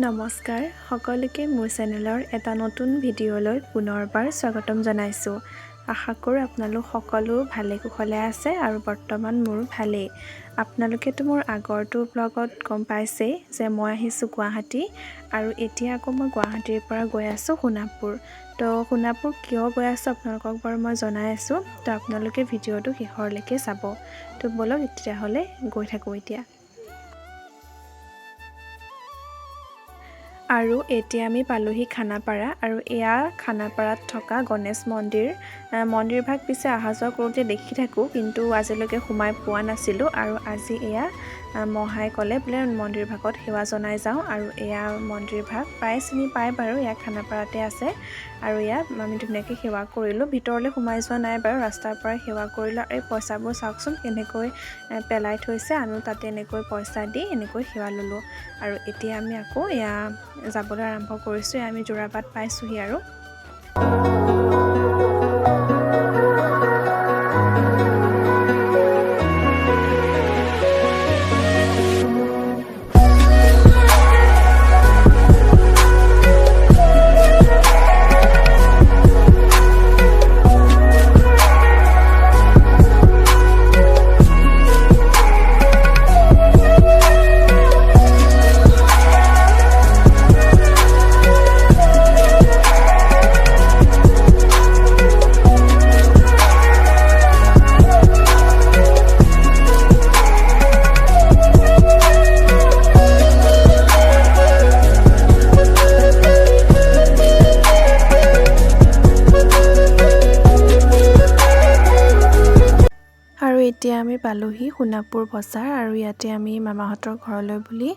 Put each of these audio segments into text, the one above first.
নমস্কাৰ সকলোকে, মোৰ চেনেলৰ এটা নতুন ভিডিঅ'লৈ পুনৰবাৰ স্বাগতম জনাইছোঁ। আশা কৰোঁ আপোনালোক সকলো ভালে কুশলে আছে আৰু বৰ্তমান মোৰো ভালেই। আপোনালোকেতো মোৰ আগৰটো ব্লগত গম পাইছেই যে মই আহিছোঁ গুৱাহাটী আৰু এতিয়া আকৌ মই গুৱাহাটীৰ পৰা গৈ আছোঁ সোণাপুৰ। তো সোণাপুৰ কিয় গৈ আছোঁ আপোনালোকক বাৰু মই জনাই আছোঁ। তো আপোনালোকে ভিডিঅ'টো শেষৰলৈকে চাব। তো ব'লক তেতিয়াহ'লে গৈ থাকোঁ এতিয়া। আৰু এতিয়া আমি পালোহি খানাপাৰা আৰু এয়া খানাপাৰাত থকা গণেশ মন্দিৰ। মন্দিৰভাগ পিছে অহা যোৱা কৰোঁতে দেখি থাকোঁ, কিন্তু আজিলৈকে সোমাই পোৱা নাছিলোঁ। আৰু আজি এয়া মহাই ক'লে বোলে মন্দিৰভাগত সেৱা জনাই যাওঁ। আৰু এয়া মন্দিৰভাগ প্ৰায় চিনি পায় বাৰু, এয়া খানাপাৰাতে আছে। আৰু এয়া আমি ধুনীয়াকৈ সেৱা কৰিলোঁ, ভিতৰলৈ সোমাই যোৱা নাই বাৰু, ৰাস্তাৰ পৰাই সেৱা কৰিলোঁ। আৰু এই পইচাবোৰ চাওকচোন কেনেকৈ পেলাই থৈছে, আমিও তাতে এনেকৈ পইচা দি এনেকৈ সেৱা ল'লোঁ। আৰু এতিয়া আমি আকৌ এয়া যাবলৈ আৰম্ভ কৰিছোঁ। আমি যোৰাবাট পাইছোঁহি আৰু। আৰু এতিয়া আমি পালোহি সোণাপুৰ বজাৰ আৰু ইয়াতে আমি মামাহঁতৰ ঘৰলৈ বুলি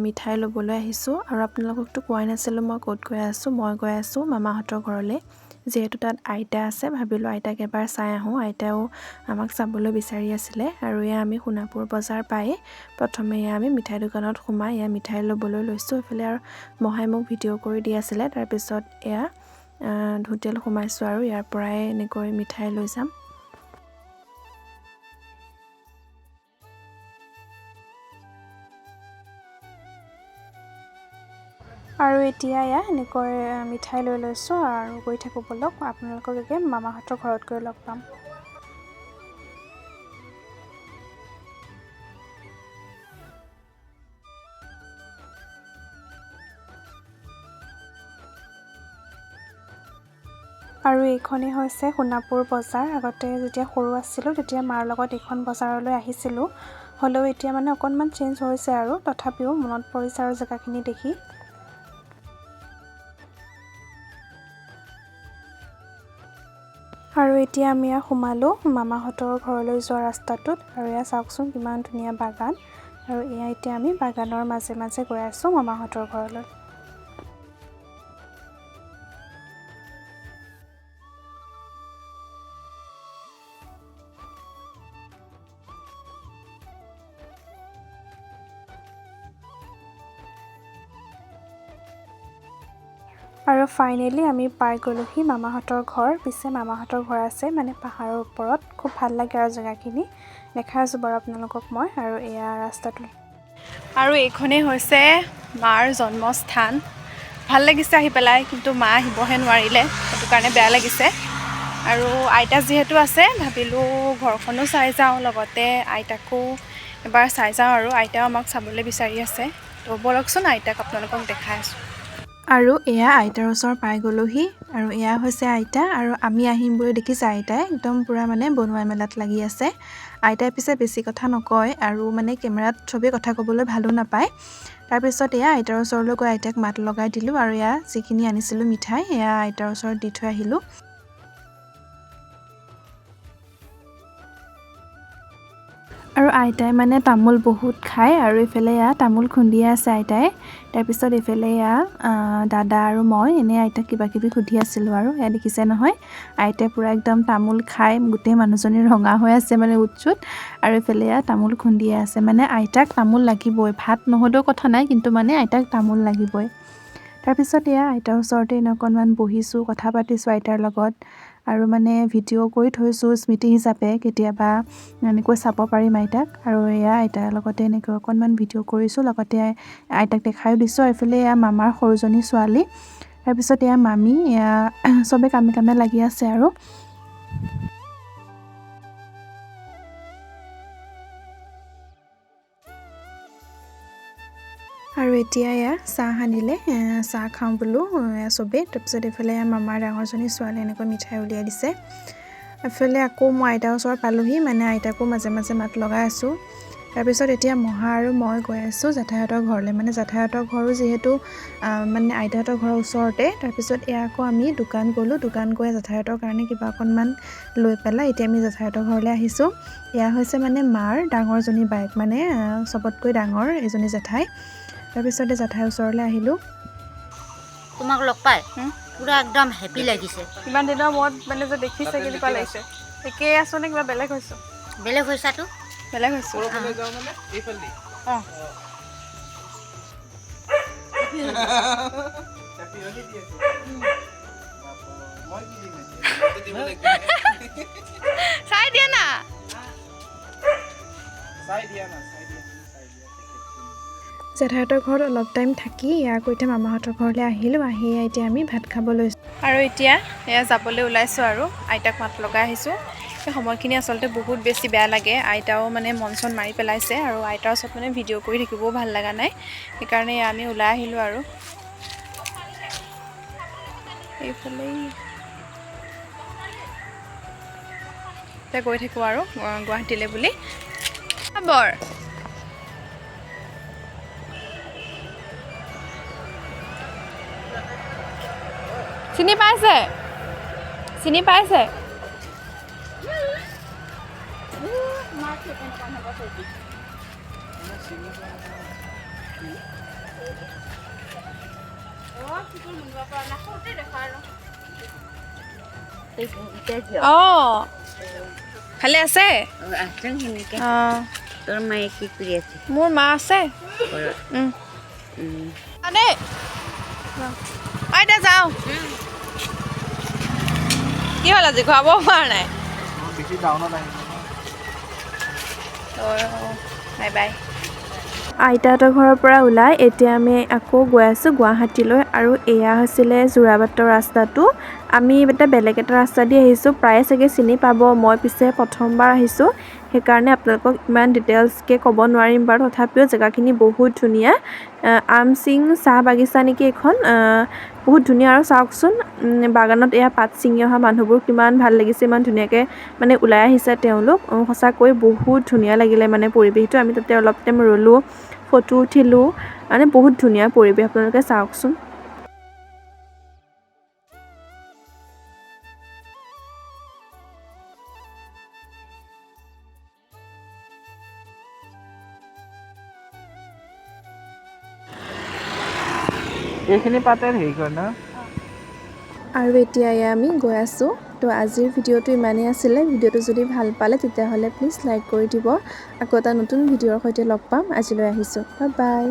মিঠাই ল'বলৈ আহিছোঁ। আৰু আপোনালোককতো কোৱাই নাছিলোঁ মই ক'ত গৈ আছোঁ। মই গৈ আছোঁ মামাহঁতৰ ঘৰলৈ, যিহেতু তাত আইতা আছে, ভাবিলোঁ আইতাক এবাৰ চাই আহোঁ। আইতাও আমাক চাবলৈ বিচাৰি আছিলে। আৰু এয়া আমি সোণাপুৰ বজাৰ পাই প্ৰথমে এয়া আমি মিঠাই দোকানত সোমাই এয়া মিঠাই ল'বলৈ লৈছোঁ। এইফালে আৰু মহাই মোক ভিডিঅ' কৰি দি আছিলে। তাৰপিছত এয়া হোটেল সোমাইছোঁ আৰু ইয়াৰ পৰাই এনেকৈ মিঠাই লৈ যাম। আৰু এতিয়া এয়া এনেকৈ মিঠাই লৈ লৈছোঁ আৰু গৈ থাকোঁ ব'লক। আপোনালোকক একে মামাহঁতৰ ঘৰত গৈ লগ পাম। আৰু এইখনেই হৈছে সোণাপুৰ বজাৰ। আগতে যেতিয়া সৰু আছিলোঁ তেতিয়া মাৰ লগত এইখন বজাৰলৈ আহিছিলোঁ, হ'লেও এতিয়া মানে অকণমান চেঞ্জ হৈছে আৰু তথাপিও মনত পৰিছে আৰু জেগাখিনি দেখি। আৰু এতিয়া আমি এয়া সোমালোঁ মামাহঁতৰ ঘৰলৈ যোৱা ৰাস্তাটোত। আৰু এয়া চাওকচোন কিমান ধুনীয়া বাগান। আৰু এয়া এতিয়া আমি বাগানৰ মাজে মাজে গৈ আছোঁ মামাহঁতৰ ঘৰলৈ। আৰু ফাইনেলি আমি পাই গ'লোহি মামাহঁতৰ ঘৰ। পিছে মামাহঁতৰ ঘৰ আছে মানে পাহাৰৰ ওপৰত, খুব ভাল লাগে আৰু জেগাখিনি দেখাই আছোঁ বাৰু আপোনালোকক মই। আৰু এয়া ৰাস্তাটো। আৰু এইখনেই হৈছে মাৰ জন্মস্থান। ভাল লাগিছে আহি পেলাই, কিন্তু মা আহিবহে নোৱাৰিলে, সেইটো কাৰণে বেয়া লাগিছে। আৰু আইতা যিহেতু আছে, ভাবিলোঁ ঘৰখনো চাই যাওঁ, লগতে আইতাকো এবাৰ চাই যাওঁ। আৰু আইতাও আমাক চাবলৈ বিচাৰি আছে, তো ব'লকচোন আইতাক আপোনালোকক দেখাই আছোঁ। আৰু এয়া আইতাৰ ওচৰ পাই গ'লোহি। আৰু এয়া হৈছে আইতা। আৰু আমি আহিম বুলি দেখিছে আইতাই একদম পূৰা মানে বনোৱা মেলাত লাগি আছে। আইতাই পিছে বেছি কথা নকয় আৰু মানে কেমেৰাত চবেই কথা ক'বলৈ ভালো নাপায়। তাৰপিছত এয়া আইতাৰ ওচৰলৈ গৈ আইতাক মাত লগাই দিলোঁ। আৰু এয়া যিখিনি আনিছিলোঁ মিঠাই এয়া আইতাৰ ওচৰত দি থৈ আহিলোঁ। আৰু আইতাই মানে তামোল বহুত খায়। আৰু এইফালে এয়া তামোল খুন্দিয়ে আছে আইতাই। তাৰপিছত এইফালে এয়া দাদা আৰু মই এনেই আইতাক কিবা কিবি সুধি আছিলোঁ। আৰু এয়া দেখিছে নহয় আইতাই পূৰা একদম তামোল খাই গোটেই মানুহজনী ৰঙা হৈ আছে মানে উৎসুত। আৰু এইফালে এয়া তামোল খুন্দিয়ে আছে, মানে আইতাক তামোল লাগিবই, ভাত নহ'লেও কথা নাই, কিন্তু মানে আইতাক তামোল লাগিবই। তাৰপিছত এয়া আইতাৰ ওচৰতে এনে অকণমান বহিছোঁ, কথা পাতিছোঁ আইতাৰ লগত। আৰু মানে ভিডিঅ' কৰি থৈছোঁ স্মৃতি হিচাপে, কেতিয়াবা এনেকৈ চাব পাৰিম আইতাক। আৰু এয়া আইতাৰ লগতে এনেকৈ অকণমান ভিডিঅ' কৰিছোঁ, লগতে আইতাক দেখায়ো দিছোঁ। আৰু এইফালে এয়া মামাৰ সৰুজনী ছোৱালী, তাৰপিছত এয়া মামী, এয়া চবে কামে কামে লাগি আছে। আৰু আৰু এতিয়া এয়া চাহ আনিলে, চাহ খাওঁ বোলো চবেই। তাৰপিছত এইফালে মামাৰ ডাঙৰজনী ছোৱালী এনেকৈ মিঠাই উলিয়াই দিছে। এইফালে আকৌ মই আইতাৰ ওচৰত পালোহি, মানে আইতাকো মাজে মাজে মাত লগাই আছোঁ। তাৰপিছত এতিয়া মহা আৰু মই গৈ আছোঁ জেঠাইহঁতৰ ঘৰলৈ, মানে জেঠাইহঁতৰ ঘৰো যিহেতু মানে আইতাহঁতৰ ঘৰৰ ওচৰতে। তাৰপিছত এয়া আকৌ আমি দোকান গ'লোঁ, দোকান গৈ জেঠাইহঁতৰ কাৰণে কিবা অকণমান লৈ পেলাই এতিয়া আমি জেঠাইহঁতৰ ঘৰলৈ আহিছোঁ। এয়া হৈছে মানে মাৰ ডাঙৰজনী বায়েক, মানে চবতকৈ ডাঙৰ এজনী জেঠাই। তাৰপিছতে জেঠাইৰ ওচৰলৈ আহিলোঁ। তোমাক লগ পাই পুৰা একদম হেপী লাগিছে। ইমান দিনৰ মূৰত মানে যে দেখিছে, কেনেকুৱা লাগিছে? একেই আছোঁ নে কিবা বেলেগ হৈছোঁ? বেলেগ হৈছাতো। বেলেগ হৈছোঁ। অঁ, চাই দিয়া না। জেঠাইহঁতৰ ঘৰত অলপ টাইম থাকি ইয়াৰ আকৌ এতিয়া মামাহঁতৰ ঘৰলৈ আহিলোঁ। আহি এতিয়া আমি ভাত খাব লৈছোঁ। আৰু এতিয়া এয়া যাবলৈ ওলাইছোঁ আৰু আইতাক মাত লগাই আহিছোঁ। সেই সময়খিনি আচলতে বহুত বেছি বেয়া লাগে, আইতাও মানে মন চন মাৰি পেলাইছে আৰু আইতাৰ ওচৰত মানে ভিডিঅ' কৰি থাকিবও ভাল লগা নাই, সেইকাৰণে এয়া আমি ওলাই আহিলোঁ। আৰু এইফালেই এতিয়া গৈ থাকোঁ আৰু গুৱাহাটীলৈ বুলি। বৰ চিনি পাইছে, চিনি পাইছে। অঁ, ভালে আছে? অঁ। তোৰ মায়ে কি কৰি আছে? মোৰ মা আছে। দেই আইতা, যাওঁ। কি হ'ল, আজি খুৱাব পৰা নাই? Bye bye. আইতাহঁতৰ ঘৰৰ পৰা ওলাই এতিয়া আমি আকৌ গৈ আছোঁ গুৱাহাটীলৈ। আৰু এয়া হৈছিলে যোৰাবাটৰ ৰাস্তাটো। আমি এটা বেলেগ এটা ৰাস্তা দি আহিছোঁ, প্ৰায়ে চাগে চিনি পাব। মই পিছে প্ৰথমবাৰ আহিছোঁ, সেইকাৰণে আপোনালোকক ইমান ডিটেইলছকৈ ক'ব নোৱাৰিম বাৰু। তথাপিও জেগাখিনি বহুত ধুনীয়া। আমচিং চাহ বাগিচা নেকি এইখন, বহুত ধুনীয়া। আৰু চাওকচোন, বাগানত এয়া পাত ছিঙি অহা মানুহবোৰ কিমান ভাল লাগিছে, ইমান ধুনীয়াকৈ মানে ওলাই আহিছে তেওঁলোক। সঁচাকৈ বহুত ধুনীয়া লাগিলে মানে পৰিৱেশটো। আমি তাতে অলপ টাইম ৰ'লোঁ, ফটো উঠিলোঁ, মানে বহুত ধুনীয়া পৰিৱেশ, আপোনালোকে চাওকচোন। এইখিনি পাতে হেৰি কৰে ন। আৰু এতিয়া এয়া আমি গৈ আছোঁ। তো আজিৰ ভিডিঅ'টো ইমানেই আছিলে। ভিডিঅ'টো যদি ভাল পালে তেতিয়াহ'লে প্লিজ লাইক কৰি দিব। আকৌ এটা নতুন ভিডিঅ'ৰ সৈতে লগ পাম। আজিলৈ আহিছোঁ, বাই বাই।